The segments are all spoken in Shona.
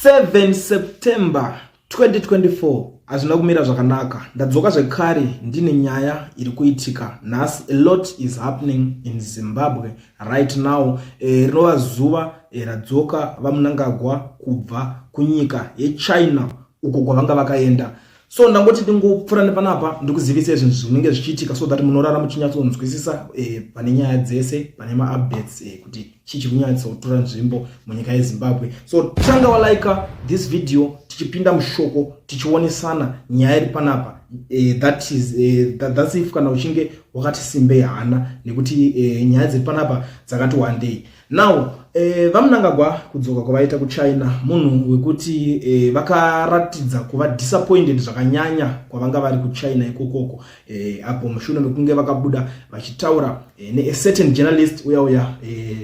7 September 2024 hazvina kumira zvakanaka. Ndadzoka zvekare ndine nyaya iri kuitika nhasi. A lot is happening in Zimbabwe right now. Rinova zuva radzoka VaMnangagwa kubva kunyika yeChina uko kwavanga vakaenda. So ndangoti ndingopfuura nepanapa ndikuzivisei zvinhu zvinenge zvichiitika so that munorara muchinyatsonzwisisa pane nyaya dzese, pane maupdates kuti chii chiri kunyatsotora nzvimbo munyika yeZimbabwe. So tanga walika this video, tichipinda mushoko, tichionesana nyaya iri panapa. That's if kana uchinge wakati simbei hana, nekuti nyaya dziri panapa dzakati wandei. Now VaMnangagwa kudzoka kwavaita kuChina, munhu wekuti vakaratidza kuva disappointed zvakanyanya kwavanga vari kuChina ikokoko, apo mushure mekunge vakabuda vachitaura neacertain journalist uya uya,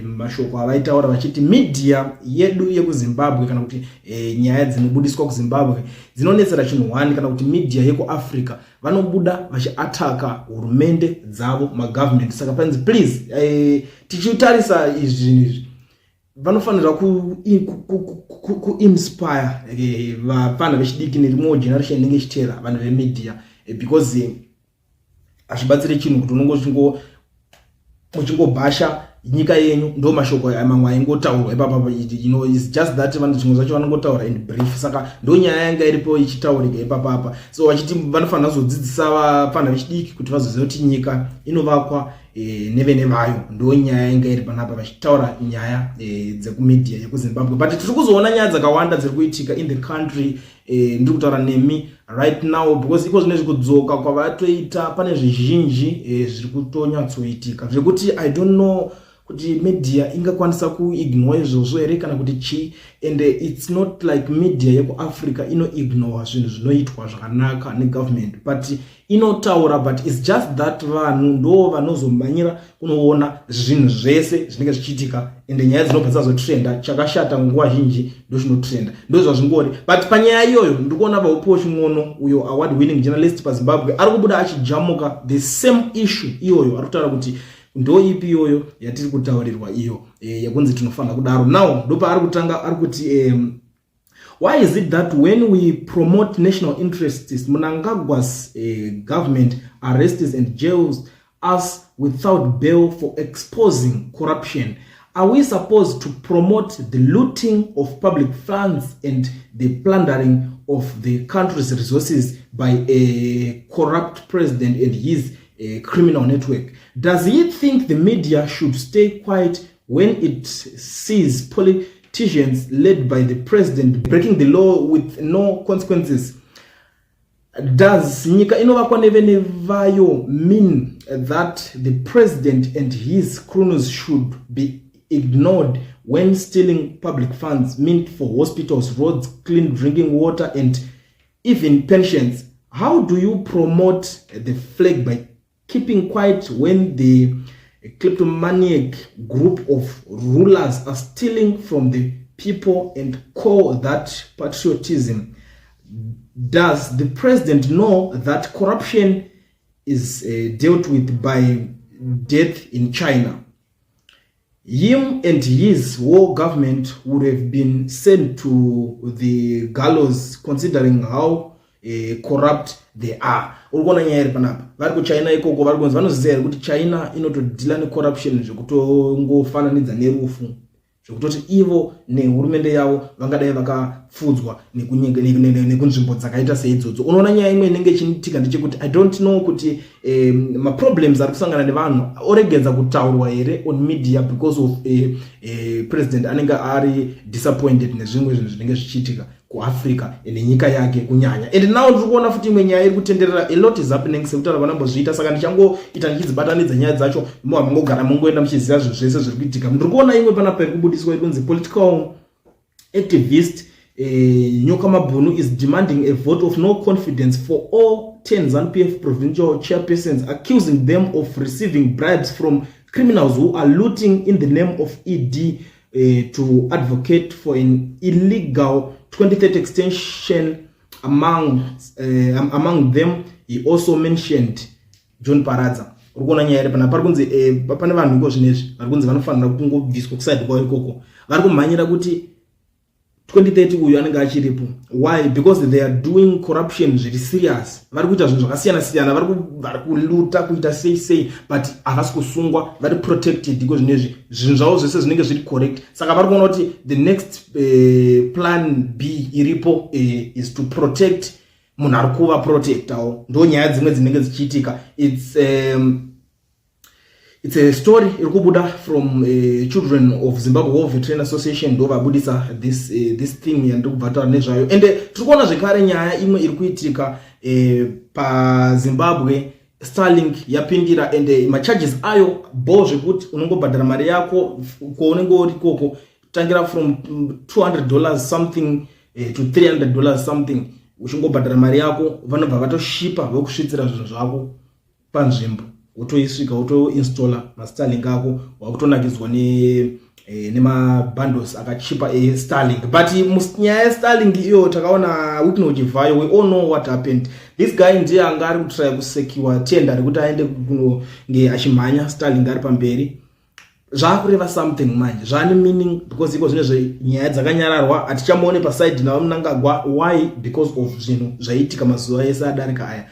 mashoko avaitaura vachiti media yedu yekuZimbabwe, kana kuti nyaya dzinobudiswa kuZimbabwe dzinonetsera chinhu one, kana kuti media yekuAfrica vanobuda vachiataka hurumende dzavo, magovernment. Saka panzi please, tichitarisa izvi zvinhu izvi, vanofanira kuinspire vafana vechidiki nerimwewo generation inenge ichiteera, vanhu vemedia, because hazvibatsiri chinhu kuti unonge uchingobhasha nyika yenyu. Ndo mashoko mamwe aingotaurwa ipapa. It's just that vanhu zvimwe zvacho vanongotaura in brief. Saka ndo nyaya yanga iripo ichitaurika ipapapa. So vachiti vanofanira kuzodzidzisa vafana vechidiki kuti vazoziva kuti nyika inovakwa nevene vayo. Ndo nyaya yanga iri panapa, vachitaura nyaya dzekumedia yekuZimbabwe. But tiri kuzoona nyaya dzakawanda dziri kuitika in the country. Ndiri kutaura nemi right now because iko zvinezvi kudzoka kwavatoita, pane zvizhinji zviri kutonyatsoitika zvekuti I don't know kuti media ingakwanisa kuignore izvozvo here kana kuti chii. And it's not like media yekuAfrica inoignore zvinhu zvinoitwa zvakanaka negovernment, but inotaura. But it's just that vanhu ndo vanozomhanyira kunoona zvinhu zvese zvinenge zvichiitika, ende nyaya dzinobva dzazotrenda. Chakashata nguva zhinji ndo chinotrenda, ndo zvazvingori. But panyaya iyoyo ndiri kuona VaUpiwo Chin'ono, uyo award winning journalist paZimbabwe, ari kubuda achijamuka the same issue iyoyo. Ari kutaura kuti ndo ipi iyoyo yatiri kutaurirwa iyo yekunzi tinofanira kudaro. Now ndopaari kutanga, ari kuti "Why is it that when we promote national interests, Mnangagwa's government arrests and jails us without bail for exposing corruption? Are we supposed to promote the looting of public funds and the plundering of the country's resources by a corrupt president and his criminal network? Does he think the media should stay quiet when it sees politicians led by the president breaking the law with no consequences? Does nyika inovakwa nevene vayo mean that the president and his cronies should be ignored when stealing public funds meant for hospitals, roads, clean drinking water and even pensions? How do you promote the flag by keeping quiet when the kleptomaniac group of rulers are stealing from the people and call that patriotism? Does the president know that corruption is dealt with by death in China? Him and his whole government would have been sent to the gallows, considering how corrupt they are." Uri kuona nyaya iri panapa. Vari kuChina ikoko, vari kunzi vanoziva here kuti China inotodhila necorruption zvekutongofananidza nerufu, zvekutoti ivo nehurumende yavo vangadai vakapfudzwa nekunzvimbo dzakaita seidzodzo? Unoona nyaya imwe inenge ichiitika ndechekuti I don't know kuti maproblems ari kusangana nevanhu oregedza kutaurwa here on media because of president anenge ari disappointed nezvimwe zvinhu zvinenge zvichiitika kuAfrica nenyika yake kunyanya. And now ndiri kuona futi imwe nyaya iri kutenderera. A lot is happening, sekutaura vanambozviita. Saka ndichangoita ndichidzibatanidza nyaya dzacho, mova mangogara mongoenda muchiziva zvinhu zvese zviri kuitika. Ndiri kuona imwe panapa iri kubudiswa, iri kunzi political activist Nyoka Mabhunu is demanding a vote of no confidence for all 10 ZANU-PF provincial chairpersons, accusing them of receiving bribes from criminals who are looting in the name of ED to advocate for an illegal 2030 extension. Among them he also mentioned John Paradza. Uri kuona nyaya iri pana? Pari kunzi pane vanhu iko zvinezvi vari kunzi vanofanira kungobviswa kuside kwavo ikoko. Vari kumhanyira kuti 2030 uyu anenge achiripo. Why? Because they are doing corruption zviri serious. Vari kuita zvinhu zvakasiyana siyana, vari kuluta, kuita sei sei, but havasi kusungwa, vari protected iko zvinezvi. Zvinhu zvavo zvese zvinenge zviri correct. Saka vari kuona kuti the next plan B iripo is to protect munhu ari kuva protectawo. Ndo nyaya dzimwe dzinenge dzichiitika. It's a story iri kubuda from Children of Zimbabwe War Veteran Association. Ndo vabudisa this thing yandiri kubva taura nezvayo. Ende tiri kuona zvekare nyaya imwe iri kuitika paZimbabwe. Starlink yapindira, ende macharges ayo bo zvekuti unongobhadhara mari yako kwaunenge uri ikoko, tangira from $200 something to $300 something. Uchingobhadhara mari yako, vanobva vatoshipa, vokusvitsira zvinhu zvako panzvimbo, wotoisvika, wotoinstalla maStarlink ako, wakutonakidzwa nemabundles akachipa eStarlink. But nyaya yeStarlink iyo, takaona Wicknell Chivayo. We all know what happened. This guy ndiye anga ari kutraya kusecure tender rekuti aende kunonge achimhanya Starlink ari pamberi. Zvaakureva something manje, zvaane meaning, because iko zvinezve nyaya dzakanyararwa, hatichamuone paside naVaMnangagwa. Why? Because of zvinhu zvaiitika mazuva ese adarika aya.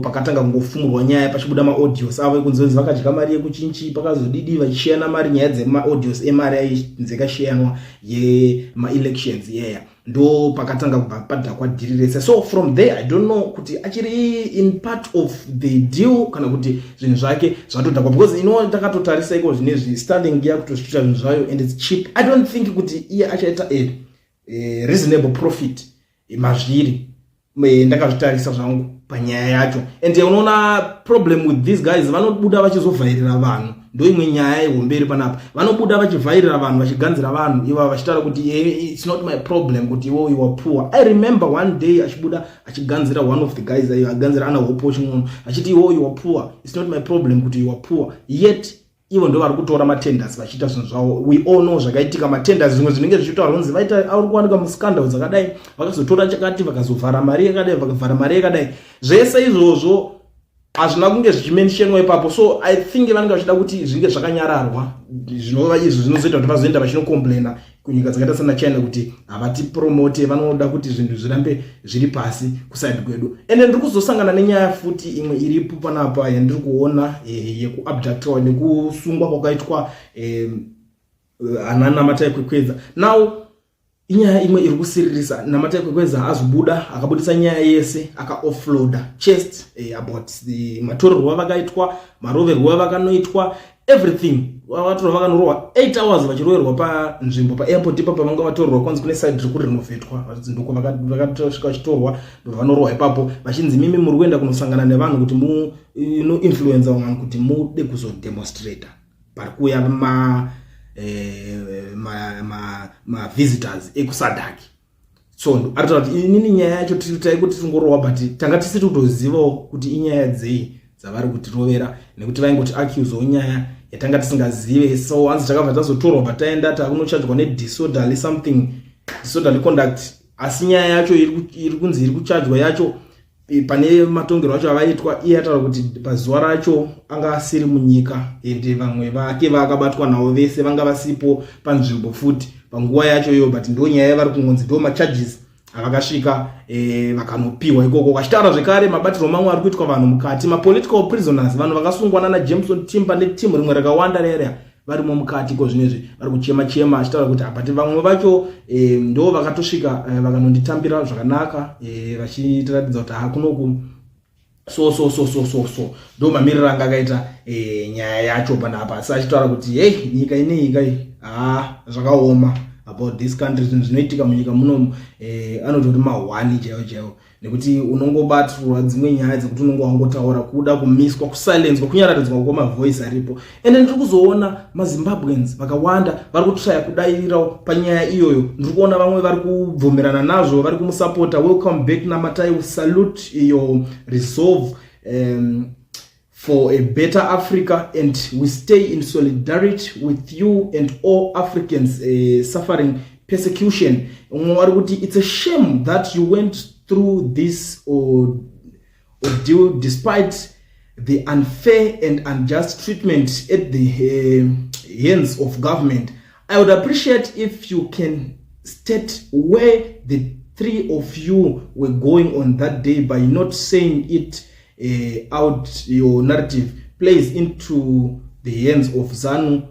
Pakatanga kungofumurwa nyaya, pachibuda maaudios avo ekunzi vakadya mari yekuchinchi, pakazodidi, vachishiyana mari, nyaya dzemaaudios emari aidzekashiyanwa yemaelections yeya. Ndo pakatanga kubva padhakwa dhiri rese. So from there, I don't know kuti achiri in part of the deal kana kuti zvinhu zvake zvatodhakwa, because ino takatotarisa iko zvinezvi, Starlink yakutosvita zvinhu zvayo and it's cheap. I don't think kuti iye achaita a reasonable profit mazviri. Ndakazvitarisa zvangu panyaya yacho. And unoona, problem with these guys, vanobuda vachizovhairira vanhu. Ndo imwe nyaya yehomberi panapa. Vanobuda vachivhairira vanhu, vachiganzira vanhu iva, vachitaura kuti it's not my problem kuti iwo you are poor. I remember one day achibuda achiganzira one of the guys ayo aganzira ana Hopo Chin'ono, achiti, "Iwo you are poor, it's not my problem kuti you are poor." Yet ivo ndo vari kutora matenders vachiita zvinhu zvavo. We all know zvakaitika, matenders, zvimwe zvinenge zvichitaurwa kunzi vaita, ari kuwanika muscandal dzakadai, vakazotora chakati, vakazovhara mari yakadai, vakavhara mari yakadai. Zvese izvozvo hazvina kunge zvichimentionwa ipapo. So I think vanenge vachida kuti zvinge zvakanyararwa, zvinova izvo zvinozoita kuti vazoenda vachinocomplaina kunyika dzakaita sana China kuti havatipromote. Vanoda kuti zvinhu zvirambe zviri pasi kuside kwedu. Ende ndiri kuzosangana nenyaya futi imwe iripo panapa yandiri kuona yekuabductwa nekusungwa kwakaitwa ana Namatai Kwekweza. Now inyaya imwe iri kusiririsa. Namatai Kwekweza azobuda, akabudisa nyaya yese, akaoffloada chest about the matorerwo avakaitwa, maroverwo avakanoitwa, everything. Vatorwa, vakanorohwa 8 hours vachiroverwa panzvimbo paairport ipapo. Vanga vatorerwa kwanzi kune side riri kurenovetwa, ndoko vakatosvika vachitorwa, vanorohwa ipapo, vachinzi, "Mimi muri kuenda kunosangana nevanhu kuti munoinfluenca vanhu kuti mude kuzodemonstrata pari kuuya mavisitors ma ekuSADC." So aritaura kuti, "Inini nyaya yacho taikuti tingorohwa, but tanga tisiri kutozivawo kuti inyaya dzei dzavari kutirovera, nekuti vaingoti accusewo nyaya yatanga tisingazive." So hanzi takabva tazotorwa, pataenda takunochajwa nedisorderly something, disorderly conduct. Asi nyaya yacho iri kunzi iri kuchajwa yacho, pane matongerwo acho avaitwa, iye ataura kuti pazuva racho anga asiri munyika, ende vamwe vake vaakabatwa navo vese vanga vasipo panzvimbo futi panguva yacho iyoyo. But ndo nyaya yavari kungonzi ndo macharges avakasvika vakanopiwa ikoko. Vachitaura zvekare mabatirwo mamwe ari kuitwa vanhu mukati, mapolitical prisoners, vanhu vakasungwa nana Jameson Timba netimu rimwe rakawanda rerea varimo mukati iko zvinezvi, vari kuchema chema, achitaura kuti hapati vamwe vacho ndo vakatosvika vakanonditambira zvakanaka, vachitiratidza kuti hakunoku so so so so so. So ndo mamiriro anga akaita nyaya yacho panapa. Asi achitaura kuti, "Hei, nyika inei kai, ha, zvakaoma about this country." Zvinhu zvinoitika munyika munomu anotori mahwani chaiwo chaiwo, nekuti unongobatirwa dzimwe nyaya dzekuti unonge wangotaura, kuda kumiswa, kusilenzwa, kunyararidzwa kwamavoice aripo. Ende ndiri kuzoona maZimbabweans vakawanda vari kutraya kudayirirawo panyaya iyoyo. Ndiri kuona vamwe vari kubvumirana nazvo, vari kumusapota. "Welcome back, Namatai. Salute your resolve for a better Africa, and we stay in solidarity with you and all Africans suffering persecution." Umwe vari kuti, "It's a shame that you went through this ordeal despite the unfair and unjust treatment at the hands of government. I would appreciate if you can State where the three of you were going on that day by not saying it out. Your narrative plays into the hands of ZANU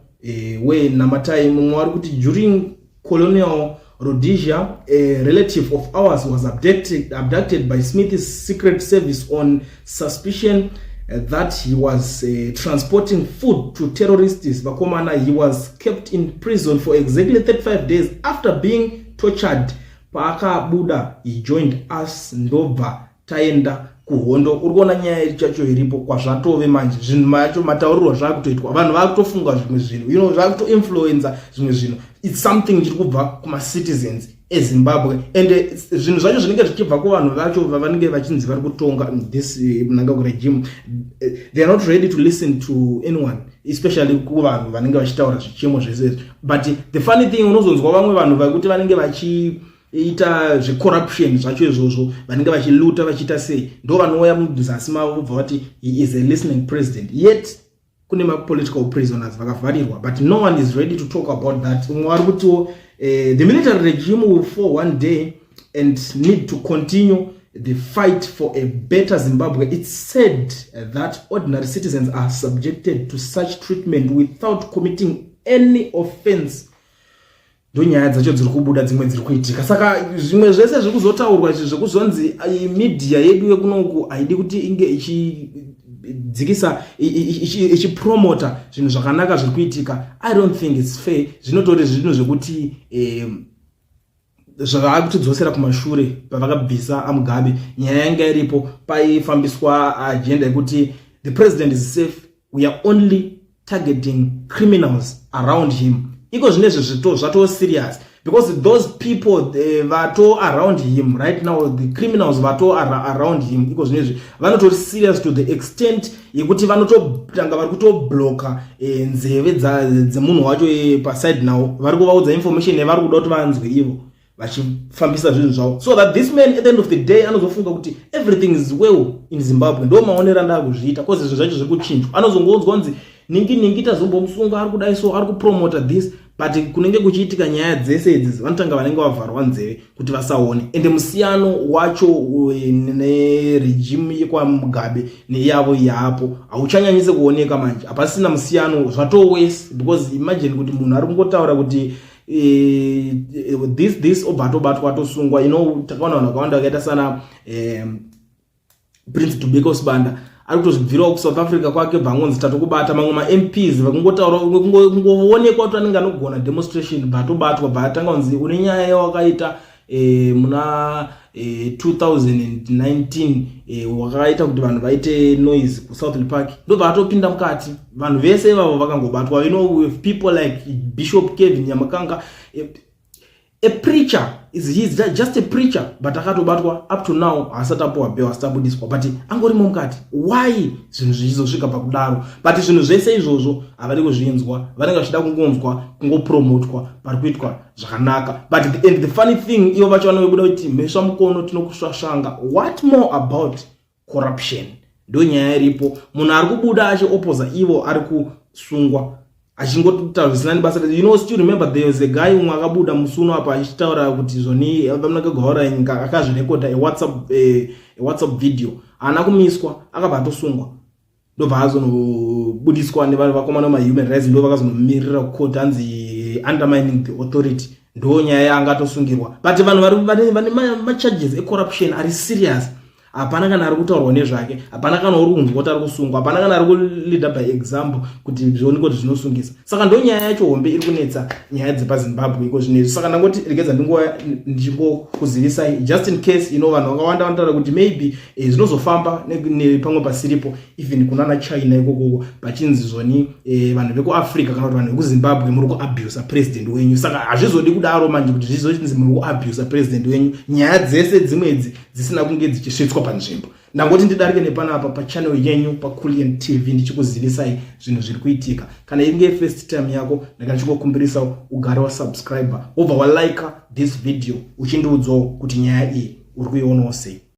where Namatai. Mumwe vari kuti, "During colonial Rhodesia, a relative of ours was abducted by Smith's secret service on suspicion that he was transporting food to terrorists." Vakomana, he was kept in prison for exactly 35 days after being tortured. Paakabuda, he joined us, ndobva taenda kuhondo. Uri kuona nyaya chacho iripo kwazvatove manje, zvinhu macho mataurirwo zvakutoitwa, vanhu vakutofunga zvimwe zvinhu, zvakutoinfluenza zvimwe zvinhu. It's something chiri kubva kumacitizens eZimbabwe, and zvinhu zvacho zvinenge zvichibva kuvanhu vacho vavanenge vachinzi vari kutonga this Mnangagwa regime. They are not ready to listen to anyone, especially kuvanhu vanenge vachitaura zvichemo zvese izvi. But the funny thing, unozonzwa vamwe vanhu vakuti vanenge vachiita zvecorruption zvacho izvozvo, vanenge vachiluta, vachiita sei, ndo vanouya muzasi mavo vobva vati he is a listening president, yet kune mapolitical prisoners vakavharirwa, but no one is ready to talk about that. Umwe vari kutiwo, "The military regime will fall one day and need to continue the fight for a better Zimbabwe. It's said that ordinary citizens are subjected to such treatment without committing any offense." Ndo nyaya dzacho dziri kubuda, dzimwe dziri kuitika. Saka zvimwe zvese zviri kuzotaurwa izvi zvekuzonzi media yedu yekunoku haidi kuti inge ichidzikisa, ichipromota zvinhu zvakanaka zviri kuitika, I don't think it's fair. Zvinotori zvinhu zvekuti zvavakutodzosera kumashure pavakabvisa aMugabe. Nyaya yanga iripo, paifambiswa agenda yekuti the president is safe, we are only targeting criminals around him. Iko zvinezvi zvato serious because those people vato around him right now, the criminals vato around him iko zvinezvi vanotori serious to the extent yekuti vanototanga vari kutobloka nzeve dzemunhu wacho paside now, vari kuvaudza information yavari kuda kuti vanzwe ivo vachifambisa zvinhu zvavo, so that this man at the end of the day anozofunga kuti everything is well in Zimbabwe. Ndo maonero andaa kuzviita, cause zvinhu zvacho zviri kuchinjwa. Anozongonzwa kunzi ningi ningi tazombomusunga, ari kudai, so ari kupromota this, but kunenge kuchiitika nyaya dzese idzi, vanotanga vanenge vavharwa nzeve kuti vasaone. Ende musiyano wacho neregime yekwaMugabe neyavo yaapo hauchanyanyisi kuoneka manje, hapasina musiyano, zvatowese, because imagine kuti munhu ari kungotaura kuti this obva atobatwa, atosungwa. Takaona vanhu vakawanda vakaita sana Prince Dubeko Sibanda, ari kutozvibvirawo kuSouth Africa kwake, bvangonzi tatokubata. Mamwe maMPs vakungotaura, kungoonekwa kuti anenge anogona demonstration, bvatobatwa, bvatanga kunzi une nyaya yawakaita muna 2019, wakaita kuti vanhu vaite noise kuSouthly Park, ndobva atopinda mukati. Vanhu vese ivavo vakangobatwa, with people like Bishop Kevin Nyamakanga, a preacher, is he's just a preacher, but akatobatwa, up to now haasati apuwa bail, asati abudiswa, but angorimo mukati. Why zvinhu zvichizosvika pakudaro? But zvinhu zvese izvozvo havari kuzvinzwa, vanenge vachida kungonzwa kungopromotwa pari kuitwa zvakanaka. But and the funny thing, ivo vacho vanobuda kuti mhesva mukono tinokusvasvanga. What more about corruption? Ndo nyaya iripo. Munhu ari kubuda achioposa ivo ari kusungwa achingotaura zvisina nebasa. Still remember there was a guy umwe akabuda musi uno apa achitaura kuti zvoni vaMnangagwa nyika, akazvirekodha a WhatsApp video. Haana kumiswa, akabva atosungwa, ndobva azonobudiswa nevakomana vemahuman rights, ndo vakazonomirira kukoti, hanzi undermining the authority, ndo nyaya yaanga atosungirwa. But vanhu vane macharges ecorruption ari serious, hapana kana ari kutaurwa nezvake, hapana kana uri kunzwa kuti ari kusungwa, hapana kana ari kuleada by example kuti zvionekwe kuti zvinosungisa. Saka ndo nyaya yacho hombe iri kunetsa nyaya dzepaZimbabwe iko zvinezvi. Saka ndangoti regedza ndinguva ndichingokuzivisai just in case, vanhu vakawanda vanotaura kuti maybe zvinozofamba nepamwe pasiripo, even kunana China ikokoko, pachinzi zvoni vanhu vekuAfrica kana kuti vanhu vekuZimbabwe muri kuabusa president wenyu. Saka hazvizodi kudaro manje kuti zvizochinzi muri kuabusa president wenyu, nyaya dzese dzimwedzi dzisina kunge dzichisvitswa panzvimbo. Ndangoti ndidarike nepanapa pachannel yenyu, paCulian TV, ndichikuzivisai zvinhu zviri kuitika. Kana inge first time yako, ndanga ndichingokumbirisa ugare wasubscribe, wobva walika this video, uchindiudzawo kuti nyaya iyi uri kuionawo sei.